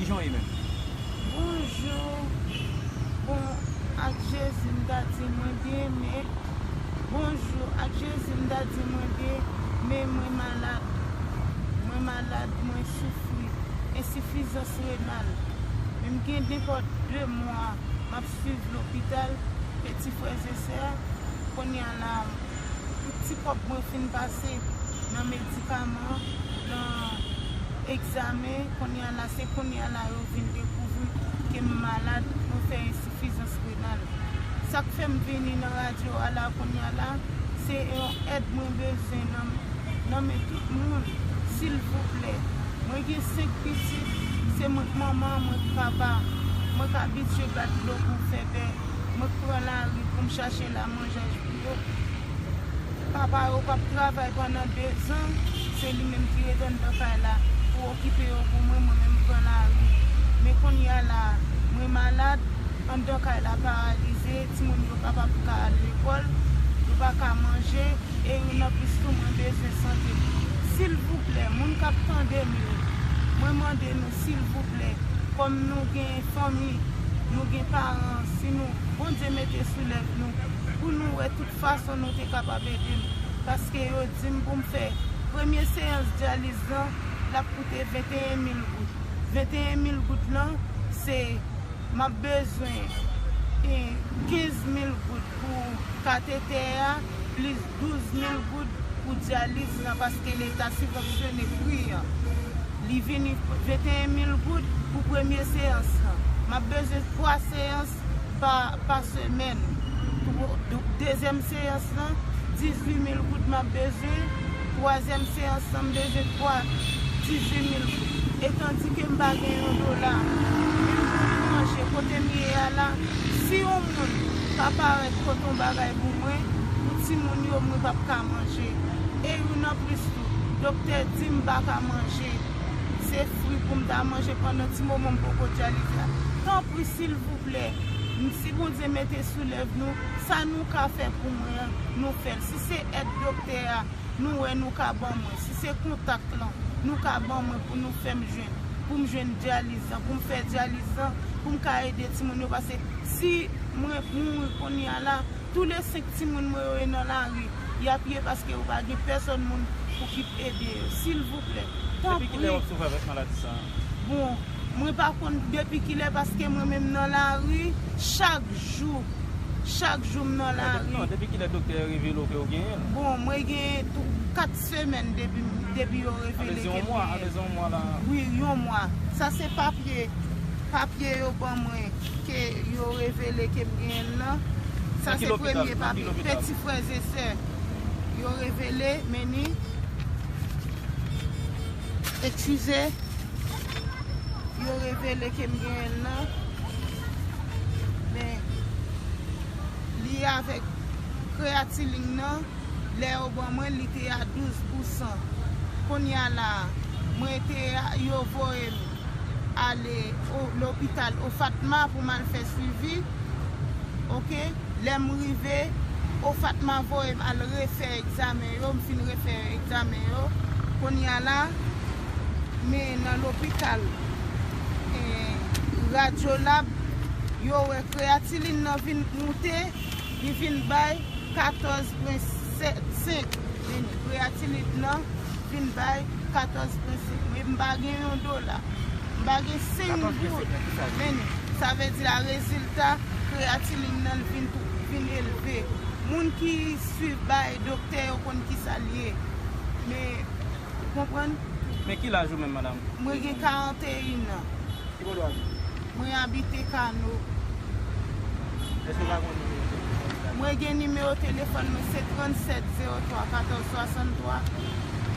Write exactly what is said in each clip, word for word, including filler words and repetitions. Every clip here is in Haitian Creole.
Jan w ye menm? Bonjou. Bon, ak Jezi m ta di mwen byen, men bonjou, ak Jezi m ta di mwen byen, men mwen malad. Mwen malad, mwen soufri ensifizans renal. Men m gen nenpòt de mwa m ap swiv lopital, men ti frè e sè, kounye a la, tout ti kòb mwen fin pase nan medikaman, nan egzamen, kounye a la, se kounye a la yo vin dekouvri ke m malad, mwen fè ensifizans renal. Sa k fè m vini nan radyo a la kounye a la, se yon èd mwen bezwen nan, nan men tout moun, silvouplè. Mwen gen senk pitit, se mwen k manman, mwen k papa. Mwen k abitye bat dlo pou fè bè. Mwen k pran lari pou m chache lamanjay pou yo. Papa yo p ap travay pandan dezan, se li menm ki ret anndan kay la pou okipe yo pou mwen, mwen menm m pran lari. Men kounye a la, mwen malad, anndan kay la paralize, timoun yo pa p ap ka al lekòl, yo pa ka manje, e youn anplis tou, mwen bezwen sante m. Silvouplè, moun k ap tande m yo, mwen mande nou, silvouplè, kòm nou gen fanmi, nou gen paran, si nou, Bondye mete sou lèv nou, pou nou wè tout fason nou te kapab ede m. Paske yo di m pou m fè premye seyans dyaliz lan, l ap koute venteyen mil goud. Venteyen mil goud lan, se m ap bezwen, e, kenz mil goud pou katetè a, plis douz mil goud pou dyaliz lan, paske leta sibvansyonnen pri an. Li vini venteyen mil goud pou premye seyans lan. M ap bezwen twa seyans pa, pa semèn. Twa, donk, dezyèm seyans lan, dizuit mil goud m ap bezwen. Twazyèm seyans lan, m bezwen twa, dizuit mil goud. E tandike m pa gen yon dola, menm pou m manje kote m ye a la, si yon moun pa parèt pote yon bagay pou mwen, pou timoun yo, mwen p ap ka manje. E youn anplis tou, doktè di m pa ka manje. Se fwi pou m ta manje pandan ti moman m poko dyalize a. Tanpri, silvouplè, m, si Bondye mete sou lèv nou, sa nou ka fè pou mwen an, nou fè l. Si se èd doktè a, nou wè nou ka ban mwen. Si se kontak lan, nou ka ban mwen pou nou fè m jwenn, pou m jwenn dyaliz lan, pou m fè dyaliz lan, pou m ka ede timoun yo, paske si mwen mouri kounye a la, tou le senk timoun mwen yo ye nan lari, y ap ye paske yo pa gen pèsòn moun pou ki ede yo. Silvouplè, tanpri. Depi kilè w ap soufri avèk maladi sa a? Bon, mwen pa konn depi kilè, paske mwen menm nan lari, chak jou, chak jou m nan lari. Non, depi kilè doktè yo revele w ke w genyen l? Bon, mwen gen tou, kat semèn depi, depi yo revele ke m genyen l. Sa vle di yon mwa, sa vle di yon mwa la. Wi, yon mwa. Sa se papye, papye yo ban mwen ke yo revele ke m genyen l lan. Sa se premye papye. Nan ki lopital? Nan ki lopital? Peti frè e sè. Yo revele, men ni, eskize, yo revele ke m genyen l lan. Men, li avèk kreyatilin nan, lè yo ban mwen, li te a douz pousan. Kounye a la a, mwen te a, yo voye m ale o, lopital Ofatma pou m al fè swivi. Oke? Lè m rive, Ofatma voye m al refè egzamen yo, m fin refè egzamen yo. Kounye a la, men nan lopital, eh, Radyolab, yo wè kreyatilin nan vin moute, li vin bay katòz pwen sèt senk. Men kreyatilin nan vin bay katòz pwen senk. Men m pa gen yon dola. M pa gen senk goud. Men sa vle di a rezilta kreyatilin nan vin tou, vin elve. Moun ki swiv bay doktè yo konn kisa l ye. Men, ou konprann? Men ki laj ou menm, madanm? Mwen gen karanteyen an. Ki bò w abite? Mwen abite Kano. Èske w ka konn nimewo telefòn ou la? Mwen gen nimewo telefòn mwen, se trannsèt zewo twa katòz swasanntwa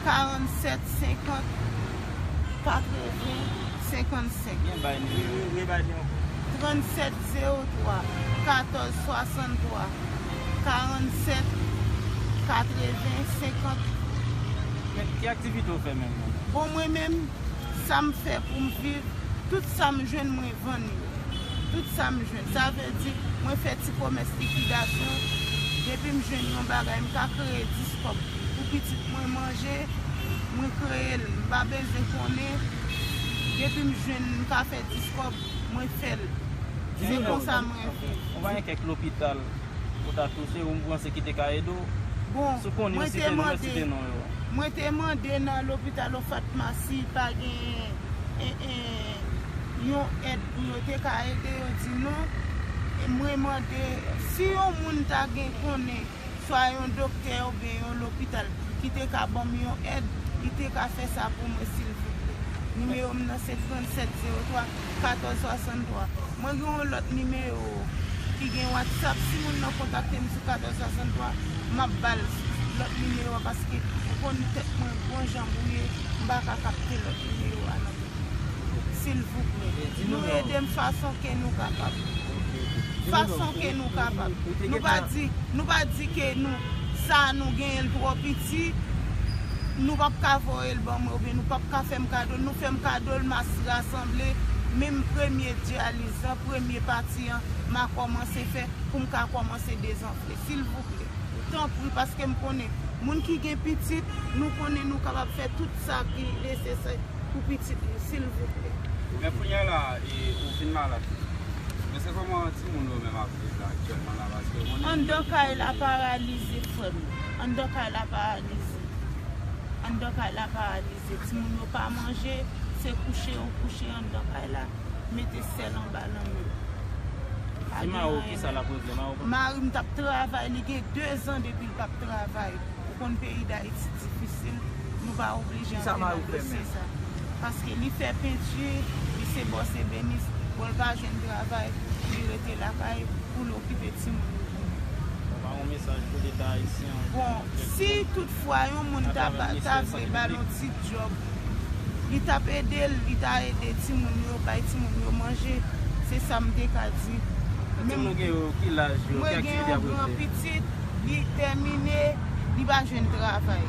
karannsèt senkant katreven senkannsenk. Byen bay nimewo. Re, re, rebay li ankò. Trannsèt zewo twa katòz swasanntwa karannsèt katreven senkant. Men ki aktivite w fè menm? Bon, mwen menm, sa m fè pou m viv, tout sa m jwenn, mwen vann yo. Tout sa m jwenn. Sa vle di, mwen fè ti komès likidasyon. Depi m jwenn yon bagay, m ka kreye dis kòb pou pitit mwen manje, mwen kreye l. M pa bezwen konnen Depi m jwenn, m ka fè dis kòb, mwen fè l. Se konsa mwen viv. Ou pa gen kèk lopital ou ta touche, ou panse ki te ka ede w? Bon, si w konnen yo site non, yo site non yo. Mwen te mande nan lopital Ofatma si pa gen, e, e, yon èd pou yo te ka ede yo, di non. E mwen mande si yon moun ta gen konnen swa yon doktè oubyen yon lopital ki te ka ban m yon èd, li te ka fè sa pou mwen, silvouplè. Nimewo m nan se tranntsèt zewo twa katòz swasanntwa. Mwen gen yon lòt nimewo ki gen WhatsApp. Si moun nan kontakte m sou katòz swasanntwa, m ap ba l lòt nimewo a, paske ou konn tèt mwen bon jan bwouye, m pa ka kapte lòt nimewo a nan tèt mwen. Silvouplè, nou ede m fason ke nou kapab. Fason ke nou kapab. Nou pa di, nou pa di ke nou, sa nou genyen l twò piti, nou p ap ka voye l ban mwen, oubyen nou p ap ka fè m kado l. Nou fè m kado l, m a rasanble menm premye dyaliz lan, premye pati an, m a kòmanse fè pou m ka kòmanse dezanfle. Silvouplè, tanpri, paske m konnen moun ki gen pitit, nou konnen nou kapab fè tout sa ki nesesè pou pitit nou, silvouplè. Men kounye a la, e, ou fin malad. Men se kòman timoun yo menm ap viv la aktyèlman la, paske ou konnen... Anndan kay la paralize, frè m. Anndan kay la paralize. Anndan kay la paralize. Timoun yo pa manje, se kouche yo kouche anndan kay la. Mete sèl anba lanmè. Ti Mao, kisa l ap regle, Mao? Mari m t ap travay, li gen dezan depi l p ap travay. Ou konn peyi Dayiti difisil, nou pa oblije antre nan dosye sa. Paske li fè penti, li se bòs ebenis, bon, l pa jwenn travay, li rete lakay pou l okipe timoun yo. Ou pa yon mesaj pou Leta ayisyen an? Bon, si toutfwa yon moun ta, ta vle ba l yon ti djòb, li t ap ede l, li ta ede timoun yo, bay timoun yo manje. Se sa m te ka di. Timoun ou gen yo, ki laj yo, ki aktivite y ap yo fè? Mwen gen yon gran pitit, li tèmine, li pa jwenn travay.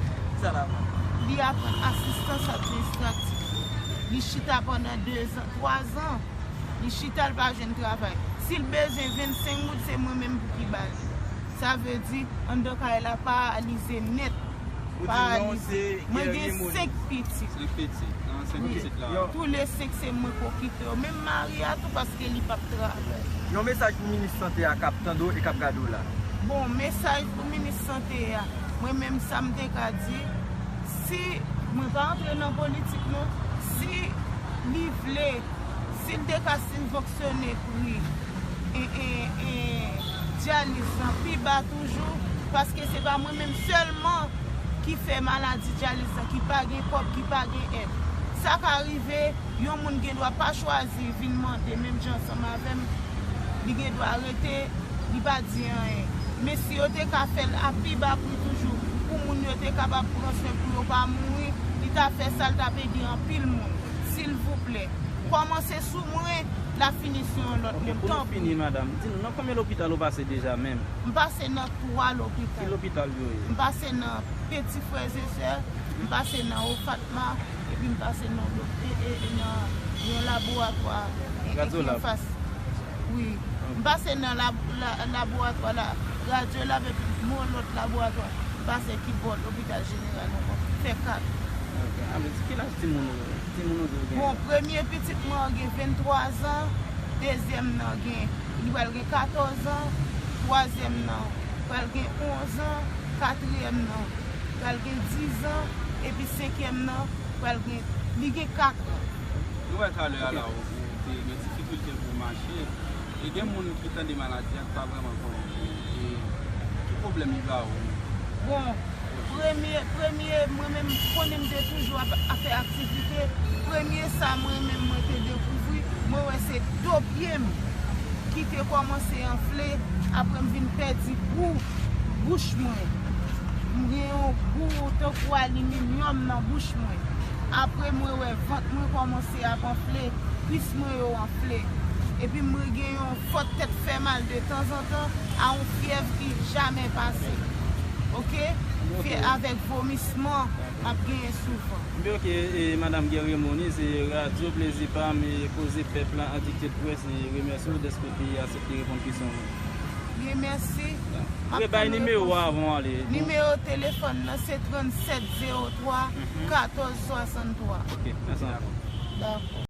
Li aprann asistans administratif. Li chita pandan dezan, twazan. Li chita, l pa jwenn travay. Si l bezwen vennsenk goud, se mwen menm pou ki ba li. Sa vle di, anndan kay la paralize nèt. Paralize. Mwen gen senk pitit. Senk pitit. Nan senk pitit la. Tou le senk se mwen k okipe yo. Menm mari a tou, paske li p ap travay. Yon mesaj pou minis sante a k ap tande w e k ap gade w la. Bon, mesaj pou minis sante a, mwen menm sa m te ka di, si, mwen pa antre nan politik non, si li vle, si l te ka sibvanksyone pri, e, e, e, dyaliz lan pi ba toujou, paske se pa mwen menm sèlman ki fè maladi dyaliz lan, ki pa gen kòb, ki pa gen èd. Sa ka rive, yon moun gen dwa pa chwazi vin mande menm jan ansanm avè m, li gen dwa rete, li pa di anyen. Men si yo te ka fè l a pi ba pri toujou, pou moun yo te kapab pran swen pou yo pa mouri, li ta fè sa, l t ap ede anpil moun. Silvouplè, kòmanse sou mwen, l ap fini sou yon lòt moun. Ok, pou nou fini, madanm, di nou, nan konbyen lopital ou pase deja menm? M pase nan twa lopital. Ki lopital yo ye? M pase nan Peti Frè e Sè, m pase nan Ofatma, epi m pase nan lo-, e, e, e, nan yon laboratwa, e, e, ki anfas. Wi. M pase nan lab-, la-, laboratwa la, Radyolab, epi m yon lòt laboratwa. M pase ki bò lopital jeneral ankò. Fè kat. Ok. A vle di, ki laj timoun ou yo? Timoun ou yo gen? Bon, premye pitit mwen an gen venntwa zan, dezyèm nan gen, li pral gen katòz an, twazyèm nan pral gen onz an, katriyèm nan pral gen diz an, epi senkyèm nan pral gen, li gen kat an. Nou wè talè a la, ou, ou te gen difikilte pou w mache. E gen moun ki tande maladi a ki pa vrèman konnen. E ki pwoblèm li ba ou? Bon, premye, premye, mwen menm, konnen m te toujou ap, ap fè aktivite. Premye sa mwen menm mwen te dekouvri, mwen wè se do pye m ki te kòmanse anfle, apre m vin pèdi gou bouch mwen. M gen yon gou tankou aliminyòm nan bouch mwen. Apre mwen wè vant mwen kòmanse ap anfle, kwis mwen yo anfle. Epi mwen gen yon fòt tèt fè mal de tanzantan, a yon fyèv ki jamè pase. Ok? Fyèv avèk vomisman m ap genyen souvan. Enben, ok, e, madanm Guerrier Moniz, e, Radyo Plezi Pa M, e, Koze Pèp la, Adikte Près, e, remèsye w dèske w te aksepte reponn kesyon nou. Byen, mèsi. Ou bay nimewo a avan w ale. Nimewo telefòn nan se trannsèt zewo twa katòz swasanntwa. Ok, mèsi ankò. Dakò.